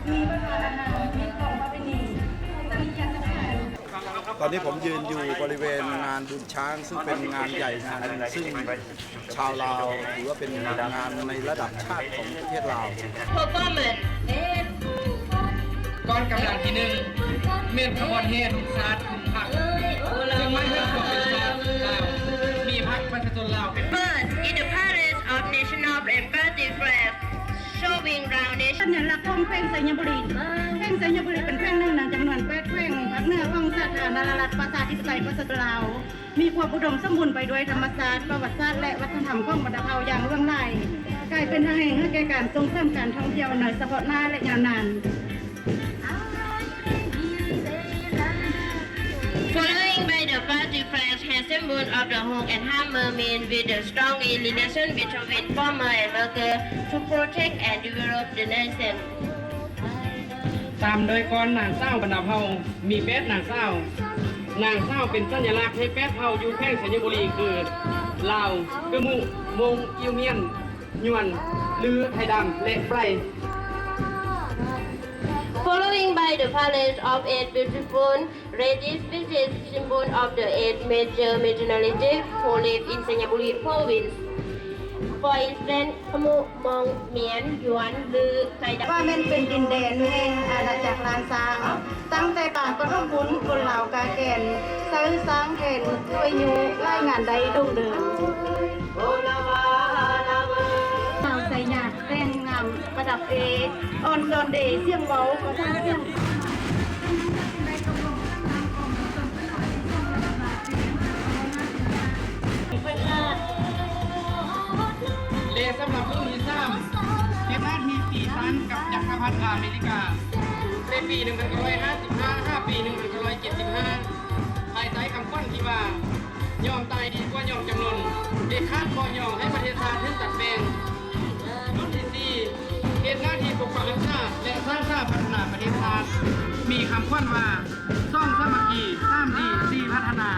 ຕອນນີ້ຜົມຢືນຢູ່ບໍລິເວນງານບຸນຊ້າງ ຊຶ່ງເປັນງານໃຫຍ່ງານໜຶ່ງ ຊຶ່ງຊາວລາວຖືວ່າເປັນງານໃນລະດັບຊາດຂອງປະເທດລາວ. ກອງກຳລັງທີໜຶ່ງ ແມ່ນຂະບວນແຫ່ທຸງຊາດທຸງພັກ ຊຶ່ງໝາຍເຖິງຄວາມເປັນຊາດລາວ ມີພັກປະຊາຊົນລາວເປັນ First in the Palace of National and Party Flag. ສັນຍາລັກຂອງແຂວງໄຊຍະບູລີ. ແຂວງໄຊຍະບູລີເປັນແຂວງໜຶ່ງໃນຈຳນວນແປດແຂວງພາກເໜືອຂອງສາທາລະນະລັດ ປະຊາທິປະໄຕ ປະຊາຊົນລາວ, ມີຄວາມອຸດົມສົມບູນໄປດ້ວຍທຳມະຊາດ, ປະຫວັດສາດ ແລະ ວັດທະນະທຳຂອງບັນດາເຜົ່າຢ່າງຫຼວງຫຼາຍ, ກາຍເປັນທ່າແຮງໃຫ້ແກ່ການສົ່ງເສີມການທ່ອງທ່ຽວໃນສະເພາະໜ້າ ແລະ ຍາວນານ. Following by the party flags has symbol of the hawk and hammer mean with the strong relation between farmer and worker to protect and develop the nation. ຕາມໂດຍກອນນາງສາວບັນດາເຜົ່າ ມີແປດນາງສາວ. ນາງສາວເປັນສັນຍາລັກໃຫ້ແປດເຜົ່າຢູ່ແຂວງໄຊຍະບູລີ ຄື ລາວ, ກະມຸ, ມົງ, ອິ້ວມຽນ, ຍວນ, ລື, ໄທດຳ ແລະ ໄປ. Following by the parade of eight beautiful ladies, which is symbol of the eight major nationalities who live in Chayaburi province. For instance, ຂະມຸ, ມົງ, ມຽນ, ຍວນ, ລື, ໄທດຳ. ວ່າແມ່ນເປັນດິນແດນແຫ່ງອານາຈັກລ້ານຊ້າງ, ຕັ້ງແຕ່ປາງປະຖົມບຸນ ຄົນລາວກາແກນ ໃຊ້ຊ້າງແທນ ຊ່ວຍຍູ້ລາຍງານໄດ້ດົງເດີມ. ຊາວໄຊຍາແຕ່ງງາມປະດັບເອ ອ່ອນຊອນເດ ສຽງເວົ້າກໍສ້າງສຽງ. ເລສຳລັບລຸ້ນທີສາມ ເຮັດໜ້າທີ່ຕີຕັນກັບຈັກກະພັດອາເມລິກາ ໃນປີໜຶ່ງພັນເກົ້າຮ້ອຍຫ້າສິບຫ້າ ຫາປີໜຶ່ງພັນເກົ້າຮ້ອຍເຈັດສິບຫ້າ ພາຍໃຕ້ຄຳຂວັນທີ່ວ່າ ຍອມຕາຍດີກວ່າຍອມຈຳນົນ ເດັດຂາດບໍ່ຍອມໃຫ້ປະເທດຊາດຖືກຕັດແບ່ງ. ລຸ້ນທີສີ່ ເຮັດໜ້າທີ່ປົກປັກຮັກສາ ແລະ ສ້າງສາພັດທະນາປະເທດຊາດ ມີຄຳຂວັນວ່າ ສອງ ສາມັກຄີ, ສາມ ດີ, ສີ່ ພັດທະນາ.